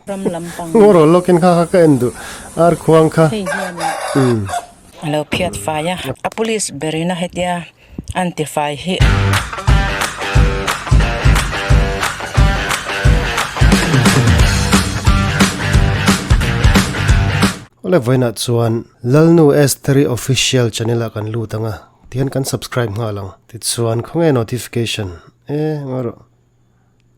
Ram lampang. Ngaw lawkin kha kha ka en duh ar khuang kha. Hei hian a lo phiat fai a. A police berina hetia an ti fai hi. Awle vawiinah chuan Lalnu Estheri Official channel ah kan lut ang a, tihian kan subscribe nghal ang. Tichuan khawnge notification e ngaw rawh.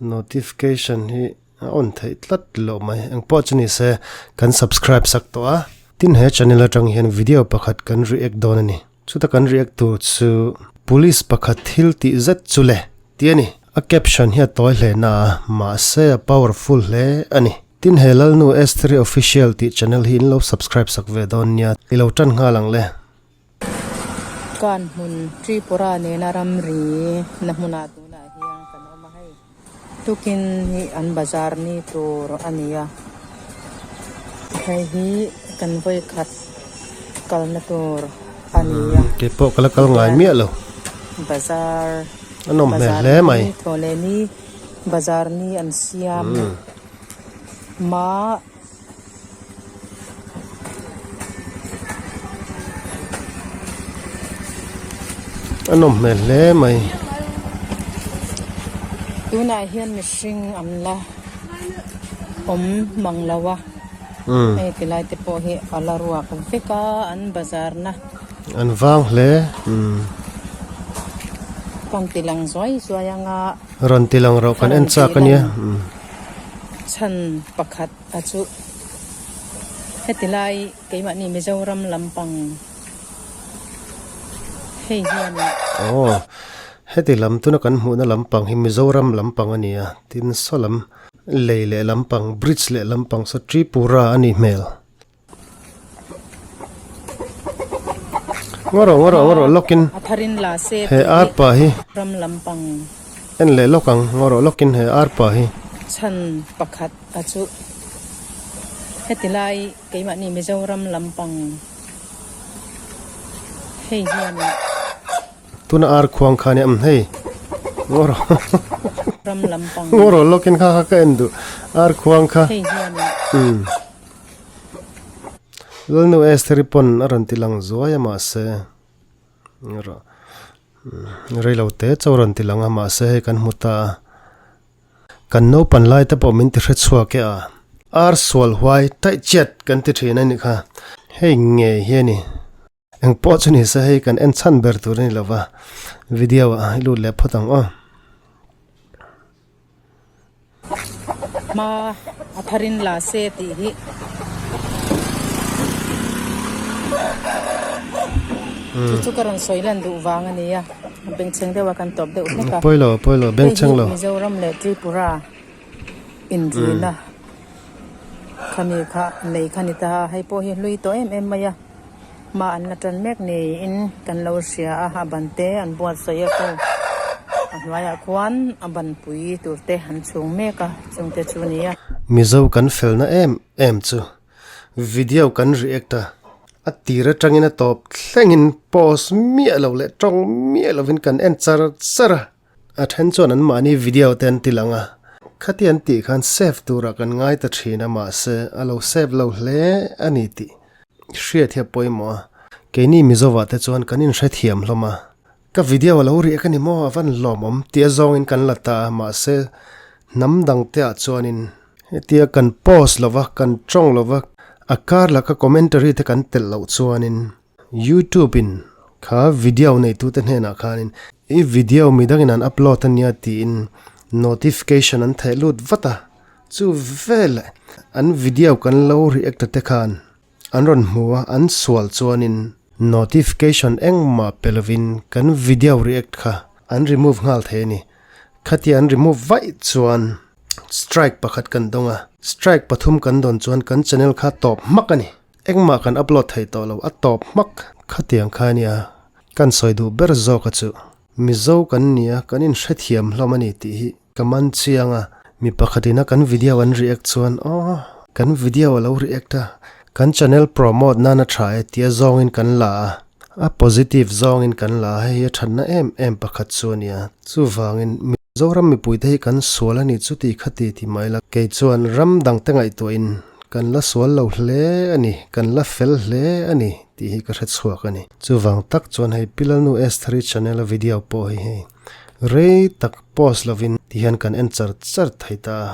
Notification hi a on theih tlat loh mai. Engpawh chu ni se kan subscribe sak tawh a. Tin he channel atang hian video pakhat kan react dawn a ni. Chuta kan react tur chu Police pakhat thil tih zet chu le tih a ni. A caption hi a tawi hle na a, mahse a powerful hle a ni. Tin he Lalnu Estheri Official tih channel hi in lo subscribe sak ve dawn nia. I lo tan nghal ang le. Kan hmun Tripura nena ramri na hmunah tunah hian kan awm a hei. Tukin hi an bazar ni tur a ni a, hei hi kan vawikhat kalna tur a ni a. Kei pawh ka la kal ngai miah lo. Bazar A nawm hmel hle mai. Thawhleh ni bazar ni an siam mah. A nawm hmel hle mai. Tunah hian mihring an la awm mang lo a, hei ti lai te pawh hi a la ruak vek a an bazar na. An vang hle. Kan ti lang zuai zuai ang a. Rawn ti lang rawh kan en chak a nia. Chhan pakhat a chu heti lai keimahni Mizoram lampang hei hian. Aw, heti lam tuna kan hmuhna lampang hi Mizoram lampang a ni a, tin saw lam lei leh lampang bridge leh lampang saw Tripura a nih hmel. Ngaw rawh ngaw rawh ngaw rawh lawkin he arpa hi ram lampang en leh lawk ang ngaw rawh lawkin he arpa hi. Chhan pakhat a chu heti lai keimahni Mizoram lampang hei hian. Tuna ar khuang kha nia umm hei ngaw rawh ram lampang ngaw rawh lawkin kha kha ka en duh ar khuang kha hei hian. Umm. Lalnu Estheri pawn a rawn ti lang zuai a mahse reilo te chu a rawn ti lang a mahse hei kan hmu ta a kan naupan lai te pawh min ti hre chhuak e a ar sual huai taih chiat kan ti thin a nih kha hei ngei hi a ni. Eng pawh chu ni se hei kan en chhan ber tur a ni lova video ah i lut leh phawt ang aw. Hma a tharin la se tih hi. Chu chu ka rawn sawi lan duh vang a nia. Bengchheng deuh a kan tawp deuh hlek a. Pawi lo pawi lo bengchheng lo. Hei hi Mizoram leh Tripura inrina khami kha lei kha ni ta a, hei pawh hi hlui tawh em em mai a. Hma an la tan mek niin kan lo hria a, a ban te an buatsaih a kung a hnuaiah khuan a ban pui tur te an chhung mek a chung te chu a ni a. Mizo kan felna em em chu video kan react a, a tir atangin a tawp thlengin pause miah lo leh tawng miah lovin kan en char char a, a then chuan an mahni video te an ti lang a, khati an tih khan save turah kan ngai ta thin a mahse a lo save lo hle a ni tih. Hriat hi a pawimawh a, keini Mizovah te chuan kan inhrethiam hlawm a, ka video a lo riak a ni maw a van lawmawm tih a zawngin kan la ta a, mahse hnam dang te ah chuanin hetia kan post lova, kan tawng lova, a kar laka commentary te kan telh loh chuanin YouTube in kha video neitute hnenah khanin i video midangin an upload a nia tiin notification an theh lut vat a. Chu vel an video kan lo react te khan an rawn hmu a, an sual chuanin notification engmah pe lovin kan video react kha an remove nghal thei a ni. Khatia an remove vaih chuan strike pakhat kan dawng a, strike pathum kan dawn chuan kan channel kha tawp hmak a ni. Engmah kan upload thei tawh lo, a tawp hmak. Khatiang kha ania kan sawi duh ber zawk a chu. Mizo kan nia, kan inhrethiam hlawm a ni tih hi ka man chiang a. Mi pakhatin a kan video an react chuan aw kan video a lo react a, kan channel promote nan a tha e tia zawngin kan la a, a positive zawngin kan la a, hei hi a thatna em em pakhat chu a nia. Chuvangin. Zoram mipuite hi kan sual a ni chuti khati ti mai la. Kei chuan ram dangte ngaihtuahin kan la sual lo hle a ni, kan la fel hle a ni tih hi ka hre chhuak a ni. Chuvang tak chuan hei Pilalnu Estheri channel a video pawh hi hei rei tak post lovin ti hian kan en char char thei ta a.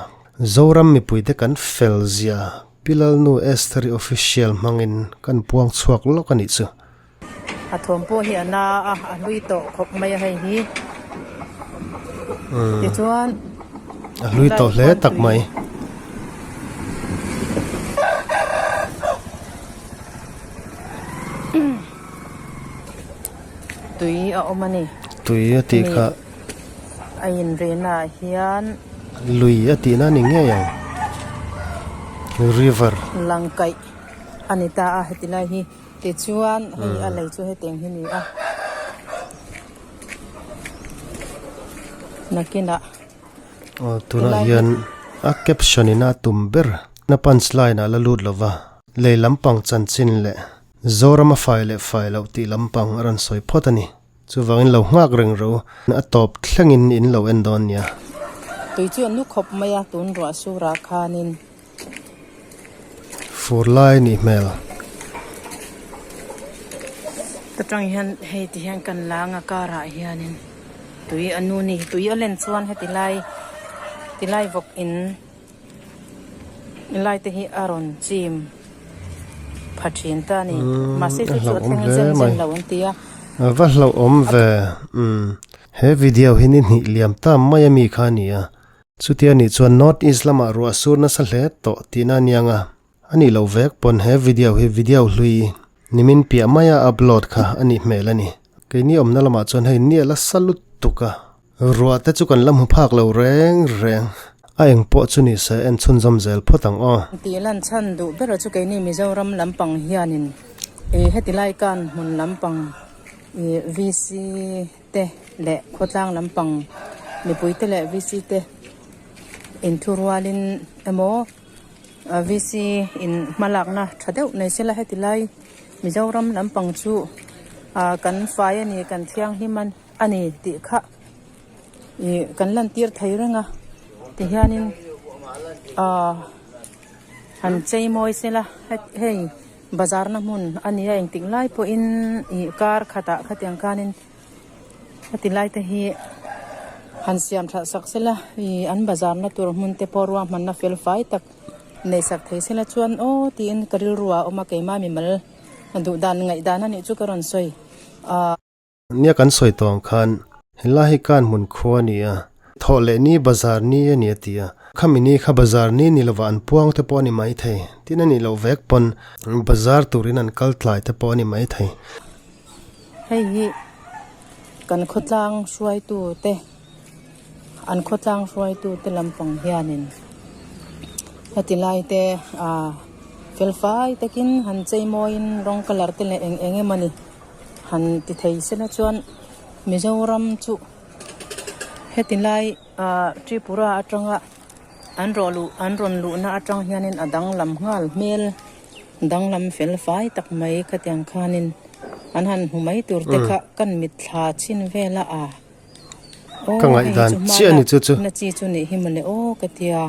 Zoram mipuite kan fel zia Pilalnu Estheri official hmangin kan puang chhuak lawk a nih chu. A thawm pawh hi a na a, a hlui tawh khawp mai a hei hi. Tichuan A hlui tawh hle tak mai. Tui a awm a ni. Tui a tih kha. A inrihna ah hian. Lui a tihna a ni ngei ang. River. Langkaih a ni ta a heti lai hi. Tichuan hei a lei chu hetiang hi a ni a. Nakinah. Aw tunah hian a caption in a tum ber na punch line ah la lut lova lei lampang chanchin leh Zoram a fai leh fai loh tih lampang a rawn sawi phawt a ni. Chuvangin lo nghak reng ro, a tawp thlengin in lo en dawn nia. Tui chu a nu khawp mai a, tun ruah surah khanin. Fur lai nih hmel. Ta tang hian hei ti hian kan lang a karah hianin tui a nu ni, tui a len chuan heti lai ti lai vawk in. Helai te hi a rawn chim pha thin ta a ni. Mahse chu chu a thleng zem zem lo an ti a. A va hlauhawm ve. Umm he video hi ni hnih liam ta mai ami kha a ni a. Chutia nih chuan North East lamah ruah sur nasa hle tawh tihna a niang a. A nih loh vek pawn he video hi video hlui nimin piah maia upload kha a nih hmel a ni. Keini awmna lamah chuan hei ni a la sa lutuk a. Ruah te chu kan la hmu phak lo reng reng. A eng pawh chu ni se en chhunzawm zel phawt ang aw. Tih lan chhan duh ber chu keini Mizoram lampang hianin ih heti lai kan hmun lampang ih VC te leh khawtlang lampang mipui te leh VC te inthurualin emaw VC in hmalakna tha deuh nei sela heti lai Mizoram lampang chu ah kan fai a ni kan thianghlim a. A ni tih kha ih kan lantir thei reng a tihianin ahh han chei mawi sela hei bazar na hmun a ni a engtik lai pawhin ih kar khatah khatiang khanin heti lai te hi han siam that sak sela ih an bazar na tur hmun te pawh ruahmanna fel fai tak nei sak thei sela chuan aw tiin ka rilru ah a awm a keimah mimal duh dan ngaih dan a nih chu ka rawn sawi ahh. Nia kan sawi tawh ang khan helai hi kan hmun khua a ni a, thawh leh ni bazar ni a ni a ti a, khami ni kha bazar ni ni lovah an puang te pawh a ni maithei, tin a nih loh vek pawn bazar turin an kal tlai te pawh a ni maithei. Hei hi kan khawtlang hruaitu te an khawtlang hruaitu te lampang hianin heti lai te ah fel fai takin han chei mawiin rawng colour te leh eng eng emaw ni. Han ti thei sela chuan Mizoram chu heti lai ah Tripura atanga an rawh luh an rawn luhna atang hianin a danglam nghal hmel danglam fel fai tak mai khatiang khanin an han hmu mai tur te kha kan mitthla chhin vel a ah aw Ka hei ngaihdan chu chiah a ni chu chu. hmalak na chi chu nih hi mawle aw ka tia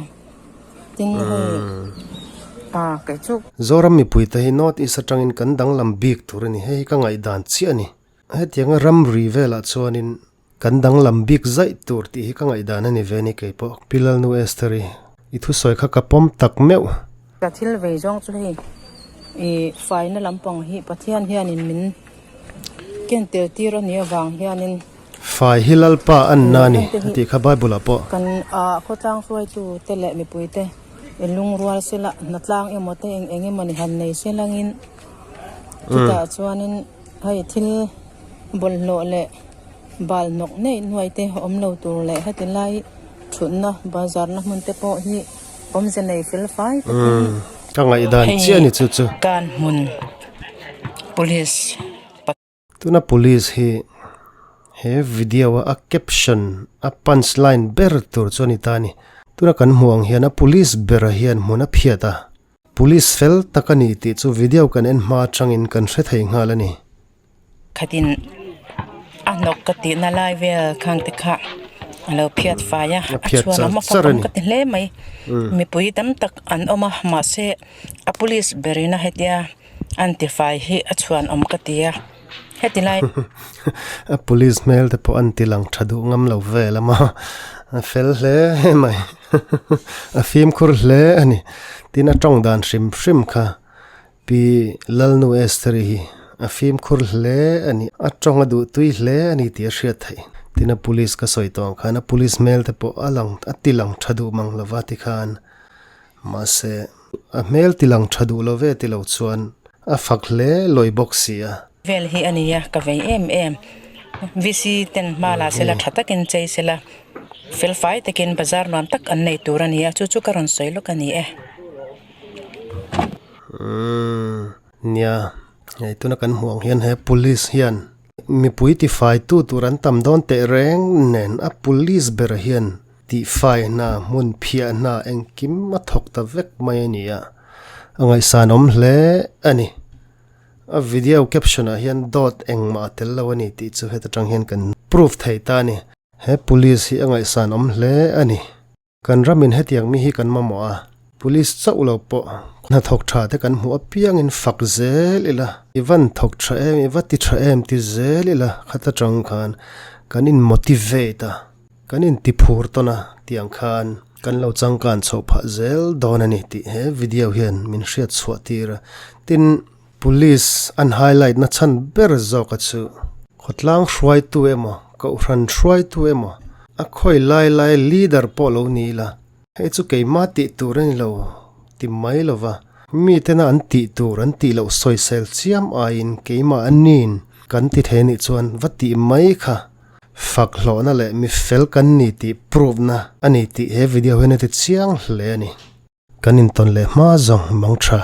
tin hei ah kei chu. Zoram mipuite hi North East atangin kan danglam bik tur a ni. Hei hi ka ngaihdan chiah a ni. Hetianga ramri velah chuanin kan danglam bik zaih tur tih hi ka ngaihdan a ni ve a ni kei pawh. Pi Lalnu Esther-i i thusawi kha ka pawm tak meuh. Ka thil vei zawng chu hei ih faina lampang hi Pathian hianin min ken tel tir a nih avang hianin. Fai hi Lalpa a nna a ni a tih kha Bible ah pawh. Kan ah khawtlang hruaitu te leh mipui te i lungrual sela hnatlang emaw te eng eng emaw ni han nei se langin chutah chuanin hei thil bawlhhlawh leh bal hnawk neih nuai te awm lo tur leh heti lai thutna bazar na hmun te pawh hi awmze nei fel fai takin Ka ngaihdan chiah a ni chu chu. Kan hmun police. Tuna police hi he video a a caption a punch line ber tur chu a ni ta a ni. Tuna kan hmuh ang hian a police bera hian hmun a phiat a, police fel tak a ni tih chu video kan en hma atangin kan hre thei nghal a ni. Khatin a hnawk ka tihna lai vel khang te kha. A lo phiat fai a, a chhuan awm a fak awm ka ti hle mai. Mipui tam tak an awm a, mahse a police berin a hetia an tifai hi a chhuan awm ka ti a, heti lai. A police hmel te pawh an ti lang tha duh ngam lo vel a maw, a fel hle mai, a fimkhur hle a ni. Tin a tawng dan hrim hrim kha Pi Lalnu Estheri hi a fimkhur hle a ni. A tawng a duh tui hle a ni tih a hriat theih. Tin a police ka sawi tawh ang khan a police hmel te pawh a lang a ti lang tha duh mang lova ti khan mahse a hmel ti lang tha duh lo ve ti lo chuan a fak hle lawi bawk si a. Vel hi a nia ka vei em em. VC ten hma la sela tha takin chei sela felfai takin bazar nuam tak an nei tur a ni a chu chu ka rawn sawi lawk a ni e. Umm nia, hei tuna kan hmuh ang hian he police hian mipui tifai tu tur an tam dawn teh reng nen a police ber hian tihfai hna hmun phiah hna engkim a thawk ta vek mai a ni a, a ngaihsan awm hle a ni. A video caption ah hian dawt engmah a tel lo a ni tih chu heta tang hian kan proof thei ta a ni. He police hi a ngaihsan awm hle a ni. Kan ramin hetiang mi hi kan mamawh a, Police chauh lo pawh hnathawk tha te kan hmuh apiangin fak zel ila, i van thawk tha em, i va ti tha em ti zel ila khata tang khan kan in motivate a, kan in ti phur tawn a tiang khan kan lo changkan chhoh phah zel dawn a ni tih he video hian min hriat chhuah tir a. Tin, Police an highlight na chhan ber zawk a chu khawtlang hruaitu emaw kohhran hruaitu emaw a khawi lai lai leader pawh lo ni ila hei chu keimah tih tur a ni lo ti mai lova mi tena an tih tur an tih loh sawisel chiam aiin keimah a nin kan ti thei anih chuan va tih mai kha fak hlawhna leh mi fel kan ni tih prove na a ni tih he video hian a ti chiang hle a ni. Kan intawn leh hma zawng mang tha.